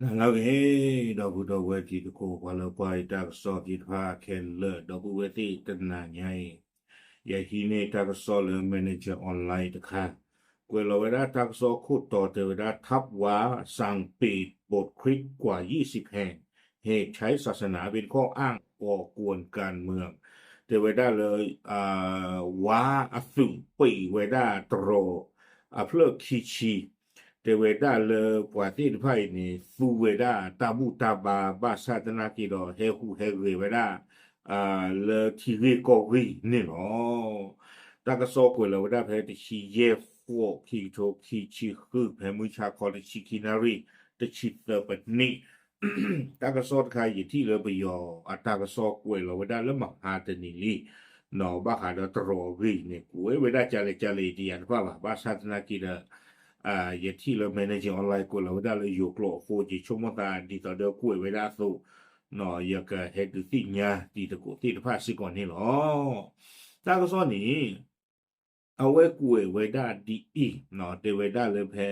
နၤလၢအဂ့ၤ, ဒီပုၢ်ဒီဝဲၢ်တံၤသကိး ပှၤလၢပှၤအံၤတၢ်ကစီၣ်သ့ၣ်တဖၣ်ခဲလၢာ် ဒီပုၢ်ဝဲၢ်သ့ၣ်တနၤညါအံၤ, ယဟံးန့ၢ်တၢ်ကစီၣ်လၢ Manager Online တခါ, ကွဲးလီၤဝဲဒၣ်တၢ်ကစီၣ်ခိၣ်တီတဲဝဲဒၣ် ทัพว้าสั่งปิดโบสถ์คริสต์กว่ายี่สิบแห่ง เหตุใช้ศาสนาเป็นข้ออ้างก่อกวนการเมือง တဲဝဲဒၣ်လၢ ဝါအသုးပံးဝဲဒၣ်တရီးအဖျၢၣ်ခံဆံ, တဲဝဲဒၣ်လၢပှၤသ့ၣ်တဖၣ်အံၤန့ၣ် သူဝဲဒၣ်တၢ်ဘူၣ်တၢ်ဘါဘၣ်ဆၣ်သနာ်က့ဒီး ဟဲဟူးဟဲဂဲၤဝဲဒၣ် လၢထံဂ့ၢ်ကီၢ်ဂ့ၢ်န့ၣ်လီၤ. တၢ်ကစီၣ်ကွဲးလီၤဝဲဒၣ်ဖဲတဆံယဲၢ်ဃိး ခံကထိခံဆံဃု ဖဲမုၢ်ဆါခီတဆံခံနၣ်ရံၣ် တဆံသၢပနံၣ် တၢ်ကစီၣ်တခါ ယထံၣ်လၢပယီၤအတၢ်ကစီၣ်ကွဲးလီၤဝဲဒၣ်လၢမဟါတနံၤလံ, ဘၣ်ဃးဒီးတရီးအဂ့ၢ်န့ၣ် ကွဲးဝဲဒၣ်ကလဲၣ်ကလဲၣ်တယၤတဖၣ်ဘၣ်, ဘၣ်ဆၣ်သနာ်က့ဒီး ယထံၣ်လၢ Manager Online ကွဲးလီၤဝဲဒၣ်လၢယိၤကျိာ်အဃိ ယဆိကမိၣ်သးဒ်သိးဒီးကွဲးဝဲဒၣ်အသိး ယကဟဲဒုးသ့ၣ်ညါတံၤသကိးသ့ၣ်တဖၣ်စ့ၢ်ကီးန့ၣ်လီၤ. တၢ်ကစီၣ်န့ၣ် အဝဲကွဲးဝဲဒၣ်ဒ်အံၤ, တဲဝဲဒၣ်လၢဖဲ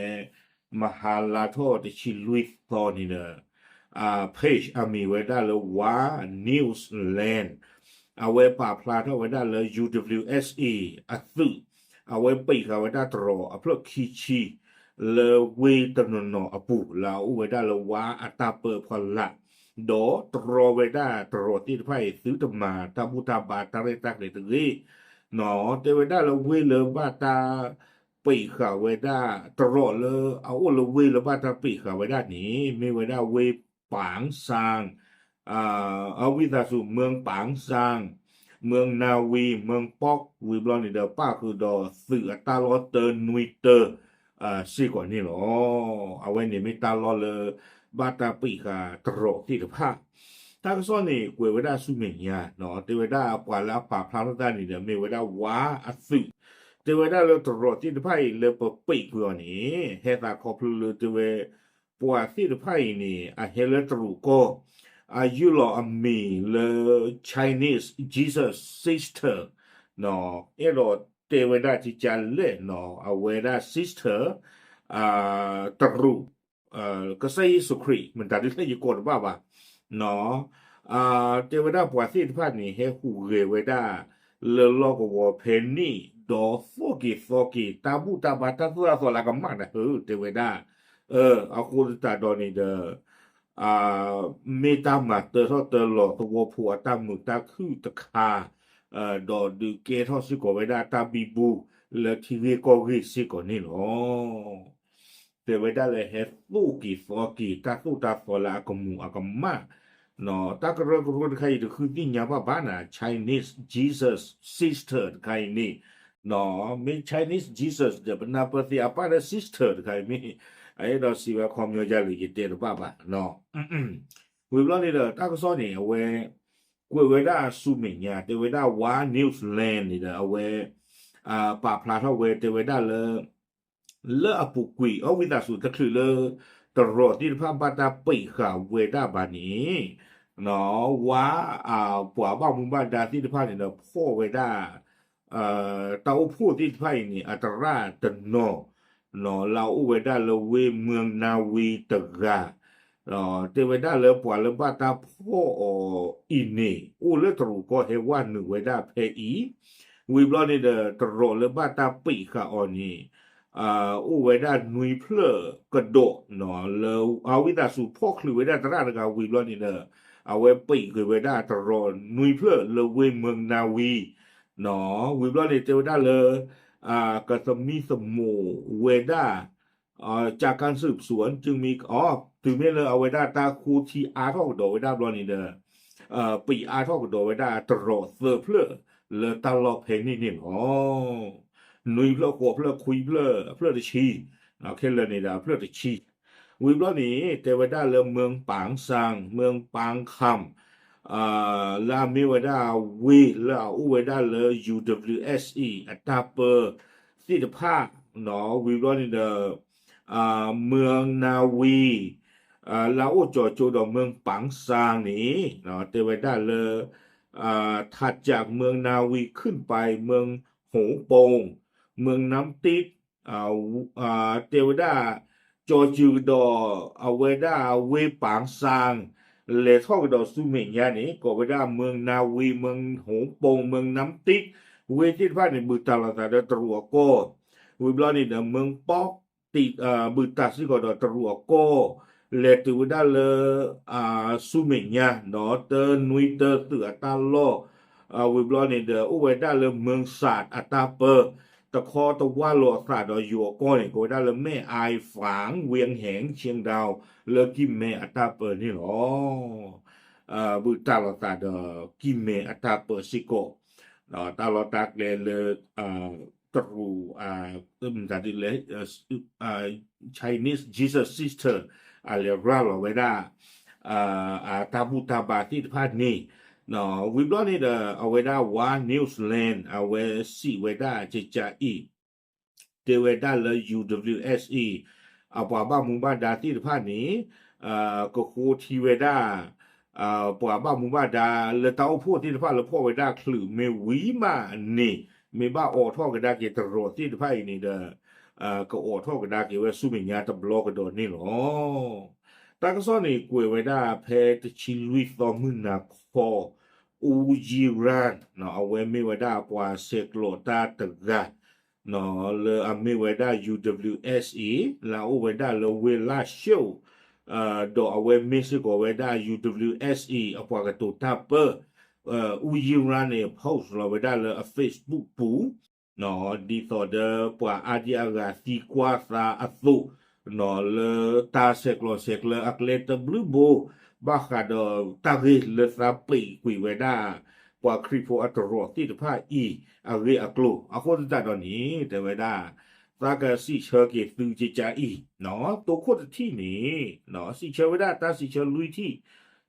မဟါလါထီၣ်တဆံလွံၢ်သီန့ၣ်ဒီး page အမံၤဝဲဒၣ်လၢ Wa News Land အဝဲပာ်ဖျါထီၣ်ဝဲဒၣ်လၢ ယူ ဒဘလျူ အ့ၣ် အ့ၣ် အသုး အဝဲပံးဃာ်ဝဲဒၣ်တရီးအဖျၢၣ်ခံဆံ လၢဝ့ၢ်တနီၤနီၤအပူၤ လၢအအိၣ်ဝဲဒၣ်လၢဝါအတၢ်ပၢအဖီလာ်, ဒီးတရီးဝဲဒၣ်တရီးသ့ၣ်တဖၣ်အံၤ သုတမၤတၢ်ဘူၣ်တၢ်ဘါတၢ်ရဲၣ်တၢ်ကျဲၤတဂ့ၤ, တဲဝဲဒၣ်လၢဝ့ၢ်လၢဘၣ်တၢ်ပံးဃာ်ဝဲဒၣ် တရီးလၢအအိၣ်လၢဝ့ၢ်လၢဘၣ်တၢ်ပံးဃာ်ဝဲဒၣ်န့ၣ် မ့ၢ်ဝဲဒၣ်ဝ့ၢ်ပၣ်စၣ် အဝံသးစူၤ မၢၢ်ပၣ်စၣ်, မၢၢ်နၤဝံၤ, မၢၢ်ပီၣ်, ဝံၤဘျီန့ၣ်ဒီး ပၣ်ဃုာ်ဒီးသုးအတၢ်လီၢ်တၢနွံတၢ စ့ၢ်ကီးန့ၣ်လီၤ. အဝဲန့ၣ်မ့ၢ်တၢ်လီၢ်လၢ ဘၣ်တၢ်ပံးဃာ်တရီးသ့ၣ်တဖၣ်, တၢ်ကစီၣ်န့ၣ် ကွဲးဝဲဒၣ်ဆူမဲာ်ညါ, တဲဝဲဒၣ်ပှၤလၢအပာ်ဖျါထီၣ်တၢ်န့ၣ်ဒီး မ့ၢ်ဝဲဒၣ်ဝါအသုး, တဲဝဲဒၣ်လၢတရီးသ့ၣ်တဖၣ်အံၤလၢပပံးကွံာ်အီၤန့ၣ် ဟဲသးခီဖျိလၢတဲဝဲ ပှၤသ့ၣ်တဖၣ်အံၤန့ၣ် အဟဲလၢတရူးကီၢ်, အယုၢ်လီၤအမံၤလၢ Chinese Jesus Sister, အဲၣ်ဒိးတဲဝဲဒၣ်ကကလဲၣ်နီၤ အဝဲဒၣ် sister တရူး ကစၢ်ယ့ၣ်ၡူးခရံာ် မတၤဒ်လဲၣ်ယကိးတဘၣ်ဘၣ်, တဲဝဲဒၣ်ပှၤသ့ၣ်တဖၣ်န့ၣ် ဟဲဟူးဂဲၤဝဲဒၣ် လၢလီၢ်ကဝီၤဖဲန့ၣ် ဒီးသိၣ်က့ၤသီက့ၤ တၢ်ဘူၣ်တၢ်ဘါတၢ်သိၣ်တၢ်သီလၢအကမၣ်န့ၣ် တဲဝဲဒၣ်, အဃိသတးဒီးန့ၣ်ဒီး မ့ၢ်တၢ်မၤတၢထီၣ်တၢလီၤသဝီဖိအတၢ်မုာ်တၢ်ခုၣ်တခါ, ဒီးဒုးကဲထီၣ်စ့ၢ်ကီးဝဲဒၣ်တၢ်ဘံဘူ လၢထံဂ့ၢ်ကီၢ်ဂ့ၢ်စ့ၢ်ကီးန့ၣ်လီၤ. တဲဝဲဒၣ်လၢဟဲသိၣ်က့ၤသီက့ၤ တၢ်သိၣ်တၢ်သီလၢအကမူၤအကမၣ်, တၢ်ကရၢကရိတခါအံၤ တဃုသ့ၣ်ညါဘၣ်ဘၣ်နၤ Chinese Jesus Sister တခါအံၤန့ၣ်, မ့ၢ် Chinese Jesus ဒီး ပနၢ်ပၢၢ်သ့အပၢ်လၢ sister တခါအံၤမ့ၢ်, အအဲၣ်ဒိးစံးဝဲခီပညီယၤလၢယတဲတဘၣ်ဘၣ်. ဝံၤဘျီန့ၣ်ဒီး တၢ်ကစီၣ်န့ၣ် အဝဲ ကွဲးဝဲဒၣ်ဆူမဲာ်ညါ တဲဝဲဒၣ် Wa News Land န့ၣ်ဒီး အဝဲ ပာ်ဖျါထီၣ်ဝဲ တဲဝဲဒၣ်လၢ လၢအပူၤကွံာ် အဝံသးစူၤ တချုးလၢ တရီးသ့ၣ်တဖၣ်ဘၣ်တၢ်ပံးဃာ်ဝဲဒၣ်ဘၣ်န့ၣ်, ဝါ ပှၤဘၣ်မူဘၣ်ဒါသ့ၣ်တဖၣ်န့ၣ်ဒီး ဖီၣ်ဝဲဒၣ် တၢ်အိၣ်ဖှိၣ်သ့ၣ်တဖၣ်အံၤန့ၣ် အသရၣ်တနီၤ လၢအအိၣ်ဝဲဒၣ်လၢဝ့ၢ်မၢၢ်နၤဝံၤတဂၤ တဲဝဲဒၣ်လၢပှၤလၢဘၣ်တၢ်ဖီၣ်အီၤအံၤန့ၣ် အိၣ်လၢတရူးကီၢ်ဟဲဝဲနုာ်ဝဲဒၣ်ဖဲအံၤ, ဝံၤဘျီန့ၣ်ဒီး တရီးလၢဘၣ်တၢ်ပံးဃာ်အီၤန့ၣ် အိၣ်ဝဲဒၣ်နွံဖျၢၣ်ကဒီး လၢအဝံသးစူၤဖီၣ်ချုးဝဲဒၣ်သရၣ်တဂၤဝံၤဘျီန့ၣ်ဒီး အဝဲပံးဃာ်ဝဲဒၣ်တရီးနွံဖျၢၣ်လၢဝ့ၢ်မၢၢ်နၤဝံၤ ဝံၤဘျီန့ၣ် တဲဝဲဒၣ်လၢ ကသမံသမိးဝဲဒၣ် จากการสืบสวน จึงมี တုၤမ့ၢ်လၢအဝဲဒၣ်တၢ်ဃိထံအါထီၣ်ကဒီးဝဲဒၣ်ဘျီန့ၣ်ဒီး ပံးအါထီၣ်ကဒီးဝဲဒၣ်တရီးသၢဖျၢၣ်လၢတၢ်လီၢ်ဖဲန့ၣ်န့ၣ်လီၤ. နွံဖျၢၣ်ဃိးဖျၢၣ်ခွံဖျၢၣ်အဖျၢၣ်တဆံ, ခဲလၢာ်န့ၣ်ဒီးအဖျၢၣ်တဆံ ဝံၤဘျီန့ၣ် တဲဝဲဒၣ်လၢ မၢၢ်ပၣ်စၣ်, မၢၢ်ပၣ်ခၣ် လၢအမ့ၢ်ဝဲဒၣ်ဝ့ၢ်လၢအအိၣ်ဝဲဒၣ်လၢ ယူ ဒဘလျူ အ့ၣ် အ့ၣ် အတၢ်ပၢသ့ၣ်တဖၣ် ဝံၤဘျီန့ၣ်ဒီး မၢၢ်နၤဝံၤ လၢအအိၣ်ကၠီၤကၠိဒီးမၢၢ်ပၣ်စၣ်န့ၣ် တဲဝဲဒၣ်လၢ ထးကၠး မၢၢ်နၤဝံၤ ခုၣ်ပၢႆ မၢၢ်ဟိၣ်ပိၣ် မၢၢ်နၢမ်တ့ၢ် တဲဝဲဒၣ် ကၠီၤစၢၤကဒီး အဝဲဒၣ်ဝ့ၢ်ပၣ်စၣ် လဲၤထီၣ်ကဒီးဆူမဲာ်ညါန့ၣ် ကိးဝဲဒၣ် မိၢ်နါဝ့ၢ် မိၢ်ဟိၣ်ပိၢ် မိၢ်နါတံး ဝ့ၢ်သ့ၣ်တဖၣ်န့ၣ် ဘုၣ်တၢ်လီၤသးဒီးတရူးအကီၢ်, ဝံၤဘျီန့ၣ်ဒီး မိၢ်ပီၣ်တံး ဘုၣ်တၢ်စ့ၢ်ကီးဒီးတရူးအကီၢ်, လဲၤတုၤဝဲဒၣ်လၢ ဆူမဲာ်ညါ ဒီးတနွံတၢသုးအတၢ်လီၢ် ဝံၤဘျီန့ၣ်ဒီး အိၣ်ဝဲဒၣ်လၢ မိၢ်စၣ်အတၢ်ပၢ တခီတဝၢ်လိာ်အသးဒီးယိၤအကီၢ်န့ၣ် ကိးဝဲဒၣ်လၢ မဲၢ်အၣ်ဖၣ် ဝ့ၢ်ဟၣ် ခၠ့ၣ်ဒၣ် လၢကံၢ်မဲအတၢ်ပၢန့ၣ်လီၤ. ဘုၣ်တၢ်လီၤသးဒီးကံၢ်မဲအတၢ်ပၢစ့ၢ်ကီး တၢ်လီၢ်တၢ်ကျဲလၢ တရူး မတၤဒ်လဲၣ် Chinese Jesus Sister အလဲၤရၤလီၤဝဲဒၣ် အတၢ်ဘူၣ်တၢ်ဘါသ့ၣ်တဖၣ်န့ၣ် ဝံၤဘျီန့ၣ်ဒီး အဝဲဒၣ် One News Land အဝဲစံးဝဲဒၣ်ကကးအံၤ တဲဝဲဒၣ်လၢ ယူၣ်ဒဘလျူၣ်အ့ၣ်အ့ၣ် အပှၤဘၣ်မူဘၣ်ဒါသ့ၣ်တဖၣ်န့ၣ် ကဃိထံဝဲဒၣ် ပှၤဘၣ်မူဘၣ်ဒါလၢတၢ်အိၣ်ဖှိၣ်သ့ၣ်တဖၣ်လၢဖီၣ်ဝဲဒၣ်ချုးမ့ၢ်ဝံၤမးန့ၣ် မ့ၢ်ဘၣ်အိးထီၣ်ကဒါက့ၤတရူးသ့ၣ်တဖၣ်အံၤန့ၣ်ဒီး ကအိးထီၣ်ကဒါက့ၤဝဲဆူမဲာ်ညါတဘျီကဒီးန့ၣ်လီၤ. တၢ်ကစီၣ်န့ၣ် ကွဲးဝဲဒၣ်ဖဲတဆံလွံၢ်သီမုၢ်နၤခီ အူယံရၣ် အဝဲမ့ၢ်ဝဲဒၣ်ပှၤဆဲးကျိးတၢ်တဂၤ လၢအမ့ၢ်ဝဲဒၣ် ယူၣ်ဒဘလျူၣ်အ့ၣ်အ့ၣ် လၢအအိၣ်ဝဲဒၣ်လၢဝ့ၢ်လၢၡိၣ် ဒီးအဝဲမ့ၢ်စ့ၢ်ကီးဝဲဒၣ် ယူၣ်ဒဘလျူၣ်အ့ၣ်အ့ၣ် အပှၤကတိၤတၢ်ပၢ အူယံရၣ်န့ၣ် post လီၤဝဲဒၣ်လၢအ Facebook ပူၤ ဒ်သိးဒီးပှၤအါဒံအါဂၤသံကွၢ်သးအသိး လၢတၢ်ဆဲးကျိးဆဲးကျၢအကျဲတဘျုးဘိ ဘၣ်ဃးဒီးတၢ်ဂ့ၢ်လၢသးပံးကွံာ်ဝဲဒၣ် ပှၤခရံာ်ဖိအတရူးသ့ၣ်တဖၣ်အံၤ အဂ့ၢ်အကျိၤ အဃိသတးဒီးန့ၣ် တဲဝဲဒၣ် သးကစံးဆၢက့ၤသုကကးအံၤ တိခိၣ်တထံၣ်န့ၣ် စံးဆၢဝဲဒၣ်တၢ်စံးဆၢလွံၢ်ထံၣ်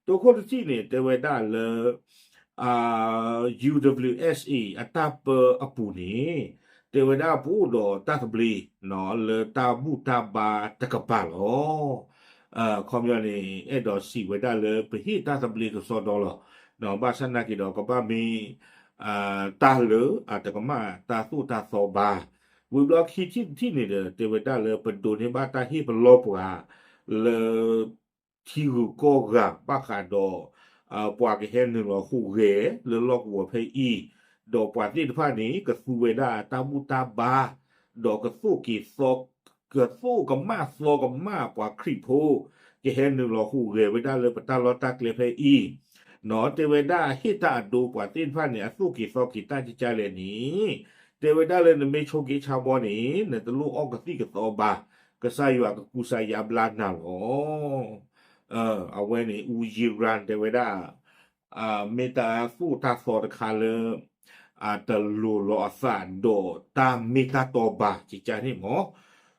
တိခိၣ်တထံၣ်န့ၣ် တဲဝဲဒၣ်လၢ ယူၣ်ဒဘလျူၣ်အ့ၣ်အ့ၣ် အတၢ်ပၢအပူၤန့ၣ် တဲဝဲဒၣ်ပအိၣ်ဒီးတၢ်သဘျ့ လၢတၢ်ဘူၣ်တၢ်ဘါတကပၤလီၤ. ခီပညီန့ၣ် အဲၣ်ဒိးစံးဝဲဒၣ်လၢပဟ့ၣ်တၢ်သဘျ့ကစီဒီလီၤ. ဘၣ်ဆၣ်နာ်က့ၤဒီးကဘၣ်မ့ၢ် တၢ်လၢအတကမၣ်တၢ်သိၣ်တၢ်သီဘၣ်. ဝံၤဘျီခံထံၣ်တထံၣ်န့ၣ်ဒီး တဲဝဲဒၣ်လၢပဒိးန့ၢ်ဘၣ်တၢ်ဟ့ၣ်ပလီၢ်ပှၤ လၢ ထံဂုၤကီၢ်ဂၤဘၣ်ဃးဒီး ပှၤကဟဲနုာ်လီၤဟူးဂဲၤလၢလီၢ်ကဝီၤဖဲအံၤ, ဒီးပှၤသ့ၣ်တဖၣ်န့ၣ် ကသူဝဲဒၣ်တၢ်ဘူၣ်တၢ်ဘါ, ဒီးကသိၣ်က့ၤသီ, ကသိၣ်ကမၣ်သီကမၣ်ပှၤခရံာ်ဖိ, ကဟဲနုာ်လီၤဟူးဂဲၤဝဲဒၣ်လၢပတၢ်လီၢ်တၢ်ကျဲဖဲအံၤ, တဲဝဲဒၣ်ဟ့ၣ်တၢ်အဒိပှၤသ့ၣ်တဖၣ်န့ၣ် အသိၣ်က့ၤသီက့ၤတၢ်ကကၢ်လဲၣ်န့ၣ်, တဲဝဲဒၣ်လၢနမ့ၢ်ဆိးက့ဆါဘီန့ၣ် နတလိၣ်အီၣ်ကသံၣ်ကသီဘၣ်, ကစၢ်ယွၤကကူစါယါဘျါနၤလီၤ. အဝဲန့ၣ် အူယံရၣ်တဲဝဲဒၣ် မ့ၢ်တၢ်သိၣ်တၢ်သီတခါလၢ အတလိၤလီၤအသးဒီးတၢ်မ့ၢ်တၢ်တီဘၣ်ကကၢ်န့ၣ်မး,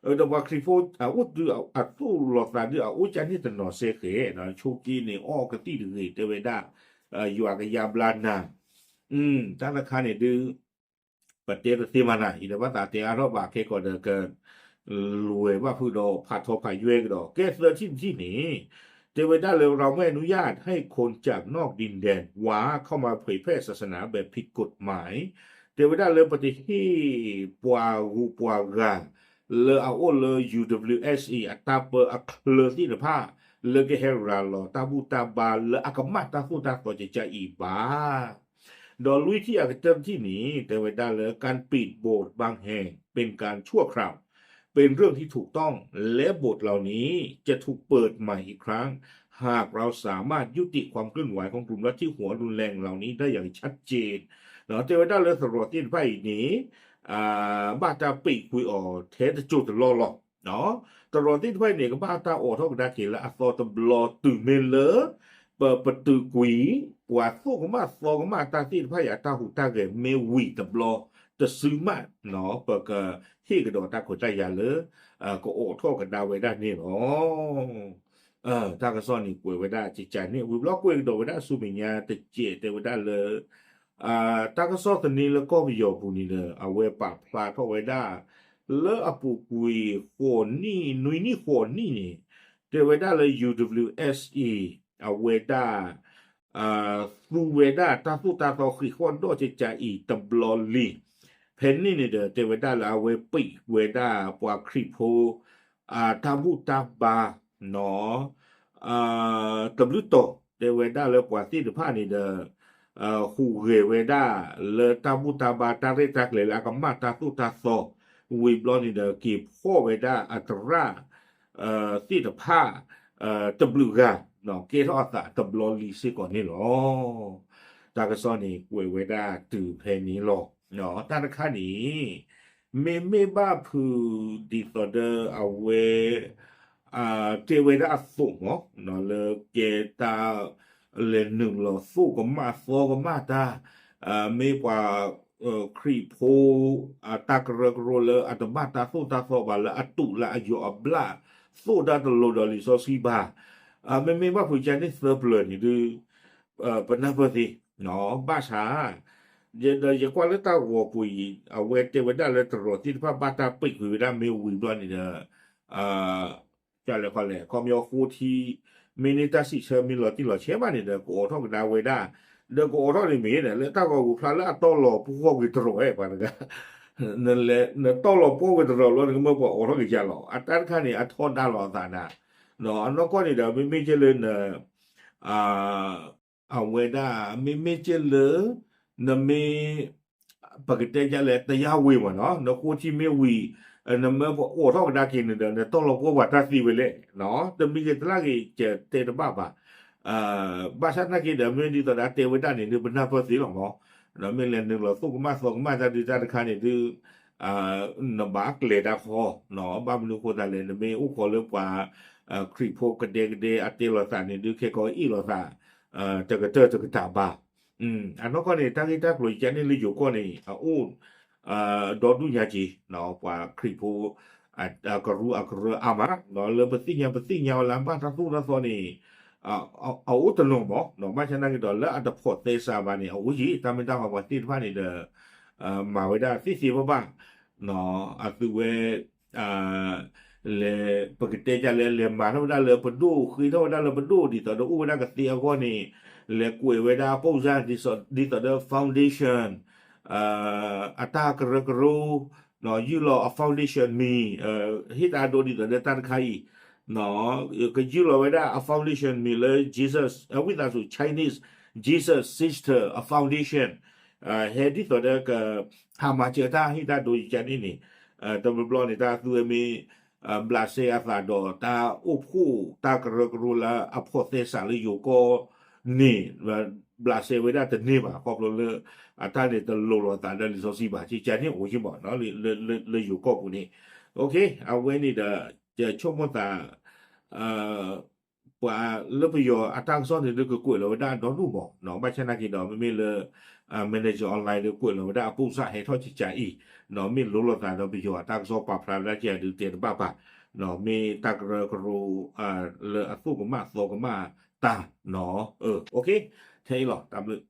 ဒီးပှၤခရံာ်ဖိအအိၣ်တုၤအသိၣ်လီၤသးဒုးအအိၣ်ကၢ်န့ၣ်တနီၤစဲဃဲၤ, ဆိးက့န့ၣ်အီၣ်ကသံၣ်တဂ့ၤ တဲဝဲဒၣ် ယွၤကယါဘျါနၤ, တၢ်တခါန့ၣ်ဒုး ပတဲတသ့မးနၤ, ယတဘၣ်သးတဲအါထီၣ်ဘၣ်ခဲကီးဒီးက လဲၤဘၣ်ဖုဒီးဖးထီဖးယွဲကဒီး ကဲသၢထံၣ်တထံၣ်န့ၣ်, တဲဝဲဒၣ်လၢ เราไม่อนุญาตให้คนจากนอกดินแดนวาเข้ามาเผยแพร่ศาสนาแบบผิดกฎหมาย တဲဝဲဒၣ်လၢပတဟ့ၣ်ပှၤဂုၤပှၤဂၤ လၢအအိၣ်လၢ ယူၣ်ဒဘလျူၣ်အ့ၣ်အ့ၣ် အတၢ်ပၢအချၢသ့ၣ်တဖၣ် လၢကဟဲရၤလီၤတၢ်ဘူၣ်တၢ်ဘါလၢအကမၣ်တၢ်သိၣ်တၢ်သီကကၢ်အံၤဘၣ် ဒီးလွံၢ်ထံၣ်အကတၢၢ်တထံၣ်န့ၣ် တဲဝဲဒၣ်လၢ การปิดโบสถ์บางแห่งเป็นการชั่วคราว เป็นเรื่องที่ถูกต้อง และโบสถ์เหล่านี้จะถูกเปิดใหม่อีกครั้ง หากเราสามารถยุติความเคลื่อนไหวของกลุ่มลัทธิหัวรุนแรงเหล่านี้ได้อย่างชัดเจน တဲဝဲဒၣ်လၢသရိာ်သ့ၣ်တဖၣ်အံၤန့ၣ် ဘၣ်တၢ်ပံးကွံာ်အီၤထဲတစိၢ်တလီၢ်လီၤ. သရိာ်သ့ၣ်တဖၣ်အံၤန့ၣ် ကဘၣ်တၢ်အိးထီၣ်ကဒါက့ၤလၢအသီတဘျီတုၤမ့ၢ်လၢ ပပတုာ်ကွံာ် ပှၤသိၣ်ကမၣ်သီကမၣ်တၢ်သ့ၣ်တဖၣ်အံၤအတၢ်ဟူးတၢ်ဂဲၤမ့ၢ်ဝံၤတဘျီတစုမး ပကဟ့ၣ်ကဒီးတၢ်ခွဲးတၢ်ယာ်လၢ ကအိးထီၣ်ကဒါဝဲဒၣ်န့ၣ်လီၤ. တၢ်ကစီၣ်န့ၣ်ကွဲးဝဲဒၣ်ကကၢ်န့ၣ် ဝံၤဘျီကွဲးကဒီးဝဲဒၣ်ဆူမဲာ်ညါတစဲးတဲဝဲဒၣ်လၢ တၢ်ကစီၣ်သန့လၢကီၢ်ပယီၤပူၤန့ၣ်ဒီး အဝဲပာ်ဖျါထီၣ်ဝဲဒၣ် လၢအပူၤကွံာ်ဃိးနံၣ် နွံနံၣ်ဃိးနံၣ်န့ၣ် တဲဝဲဒၣ်လၢ ယူၣ်ဒဘလျူၣ်အ့ၣ်အ့ၣ် အဝဲဒၣ် သူဝဲဒၣ်တၢ်သိၣ်တၢ်သီဃံးဃီၣ်ဒီၣ်ကကၢ်အံၤတဘျီလံ. ဖဲန့ၣ်န့ၣ်ဒီး တဲဝဲဒၣ်လၢအဝဲပံးဝဲဒၣ်ပှၤခရံာ်ဖိ တၢ်ဘူၣ်တၢ်ဘါ နီၤ တဘျုးတီၤ တဲဝဲဒၣ်လၢပှၤသ့ၣ်တဖၣ်န့ၣ်ဒီး ဟူးဂဲၤဝဲဒၣ်လၢတၢ်ဘူၣ်တၢ်ဘါ တၢ်ရဲၣ်တၢ်ကျဲၤလၢအကမၣ်တၢ်သိၣ်တၢ်သီ ဝံၤဘျီန့ၣ်ဒီး က့ၤဖီၣ်ဝဲဒၣ်အသရၣ်သ့ၣ်တဖၣ် တဘျုးဂၤ ကဲထီၣ်အသးတဘျီလံစ့ၢ်ကီးန့ၣ်လီၤ. တၢ်ကစီၣ်န့ၣ် ကွဲးဝဲဒၣ်တုၤဖဲန့ၣ်လီၤ. တၢ်တခါန့ၣ် မ့မ့ၢ်ဘၣ်ဖုးဒ်သိးဒီးအဝဲ တဲဝဲဒၣ်အသိးမး လၢကဲတၢ် လဲၤနုာ်လီၤသိၣ်ကမၣ်သီကမၣ်တၢ် မ့ၢ်ပှၤ ခရံာ်ဖိ အတၢ်ကရၢကရိလၢအတဘၣ်တၢ်သိၣ်တၢ်သီဘၣ် လၢအတူးလၢအယီၤအဘျၣ် သိၣ်တၢ်တလိၤဒီးလံာ်စီဆှံဘၣ်. မ့မ့ၢ်ဘၣ်ဖုးကန့ၣ်သၢပျၢၤန့ၣ်ဒုး ပနၢ်ပၢၢ်သ့ ဘၣ်ဆၣ် ဒီးယကွၢ်လၢတၢ်ဂီၤပူၤအံၤ အဝဲတဲဝဲဒၣ်လၢတရီးသ့ၣ်တဖၣ်ဘၣ်တၢ်ပံာ်ကွံာ်ဝဲဒၣ်မ့ၢ်ဝံၤဘျီန့ၣ်ဒီး ကလဲၤခီလဲၣ် ခီပညီဃိထံ မ့ၢ်န့ၢ်တၢ်စံးဆၢမ့ၢ်လီၤတံၢ်လီၤဆဲးဘၣ်န့ၣ်ဒီး ကအိးထီၣ်ကဒါဝဲဒၣ် ဒီးကအိးထီၣ်န့ၣ်မ့ၢ်ဒီး လၢတၢ်ဂီၤပူၤဖျါလၢအတီလီၤပှီၢ်ကွံာ်တရီးဝဲပှၤတဂၤ နတီလီၤပှီၢ်ကွံာ်တရီးဘျီ နကမၢပှၤအိးထီၣ်ကယၤလီၤ အတၢ်တခါန့ၣ် အထီဒါလိာ်အသးဒၣ် အနီၢ်ကီၢ်န့ၣ်ဒီး မ့မ့ၢ်ကဲလၢန အဝဲဒၣ် မ့မ့ၢ်ကဲလၢ နမ့ၢ် ပကတဲဒ်လဲၣ် တရားဝင်မ့ၢ်နီၤ နဃိထံမ့ၢ်ဝံၤ နမၢပှၤအိးထီၣ်ကဒါက့ၤန့ၣ်ဒီး နတီလီၤပှီၢ်ပှၤတၢ်သံဝဲလဲၣ် တမံၤဂ့ၤတလၢ်ဂ့ၤ ကတဲတဘၣ်ဘၣ် ဘၣ်ဆၣ်နာ်က့ဒီး မ့ၢ်ဒ်သိးဒီးတဲဝဲဒၣ်န့ၣ်ဒုး ပနၢ်ပၢၢ်သ့လီၤမး မ့ၢ်လဲၤနုာ်လီၤသိၣ်ကမၣ်သီကမၣ်တၢ်ဒုးတၢ်တခါန့ၣ်ဒုး နဘၣ်ကျဲၤတၢ်ဃီ ဘၣ်မနုၤဃိသတးလဲၣ် နမ့ၢ်အိၣ်ခိးလၢပှၤ ခရံာ်ဖိကဒဲကဒဲအတဲလိာ်သးန့ၣ်ဒုး ခဲကီအ့ၣ်လိာ်သး တကတၢၢ်တကတၢၢ်ဘၣ် အနီၢ်ကီၢ်န့ၣ် တၢ်ဂ့ၢ်တၢ်ကျိၤယကန့ၣ်လၢယိၤကီၢ်န့ၣ် အအိၣ် ဒီဒူၣ်ညါက့ၤ ပှၤခရံာ်ဖိ ကရူၢ်အကရၢအါမး လၢပသ့ၣ်ညါပသ့ၣ်ညါဝဲလၢအဘၣ်တၢ်သိၣ်တၢ်သီန့ၣ် အအိၣ်တနီၤမး ဘၣ်ဆၣ်နာ်က့ဒီး လၢအတဖိးသဲစးဘၣ်န့ၣ် အအိၣ်ယံၤ တၢ်မ့ၢ်တၢ်မၤပှၤသ့ၣ်တဖၣ်န့ၣ်ဒီး မၤဝဲဒၣ်သ့သ့ဘၣ်ဘၣ် အသုဝဲ လဲၤ ပကတဲဒ်လဲၣ် လဲၤမၤထီၣ်ဝဲဒၣ်လၢပဒိၣ် ဃ့ထီၣ်ဝဲဒၣ်လၢပဒိၣ် ဒ်သိးဒီးအိၣ်ဝဲဒၣ်ကသ့အဂီၢ်န့ၣ် လဲၤကွဲးဝဲဒၣ်အပိၢ်စၢ် ဒ်သိးဒီး foundation အတၢ်ကရၢကရိ ယုၢ်လီၤအ foundation မံၤ ဟ့ၣ်တၢ်ဒိဒ်သိးဒီးတၢ်တခါအံၤ ကယုၢ်လီၤဝဲဒၣ်အ foundation မံၤလၢ Jesus ဝံသးစူၤ Chinese Jesus Sister အ foundation ဟဲဒ်သိးဒီးက ဟးမၤစၢၤတၢ်ဟ့ၣ်တၢ်ဒိယကန့ၣ်န့ၣ် တဘျီဘျီန့ၣ် တၢ်သူဝဲမ့ၢ် ဘျးစဲအသးဒီးတၢ်အိၣ်ဖှိၣ်တၢ်ကရၢကရိလၢအဖိးသဲစးလၢယိၤကီၢ် န့ၣ် ဘျးစဲဝဲဒၣ်တန့ၢ်ဘၣ် ခီဖျိလၢ အတၢ်န့ၣ်တလိၤလိာ်သးဒီးလံာ်စီဆှံဘၣ် ကကန့ၣ်အိၣ်ယံၤမး လၢယိၤကီၢ်ပူၤန့ၣ် အဝဲန့ၣ်ဒီး ယဆိကမိၣ်သး ပှၤလၢပယီၤအတၢ်ကစီၣ်န့ၣ်ဒုးကကွဲးလီၤဝဲဒၣ်အဒီဒူၣ်မး ဘၣ်ဆၣ်နာ်က့ဒီး မ့မ့ၢ်လၢ Manager Online ဒုးကွဲးလီၤဝဲဒၣ်အပိၢ်စၢ်ဟဲထီၣ်ကကအံၤ မ့ၢ်လိၤလိာ်သးဒီးပယီၤအတၢ်ကစီၣ်ပာ်ဖျါဝဲဒၣ်ကဒုးတဲတဘၣ်ဘၣ် မ့ၢ်တၢ်ကရၢကရိ လၢအသိၣ်ကမၣ်သီကမၣ်တၢ်နီၤ ထဲအံၤလီၤ တၢ်ဘျုး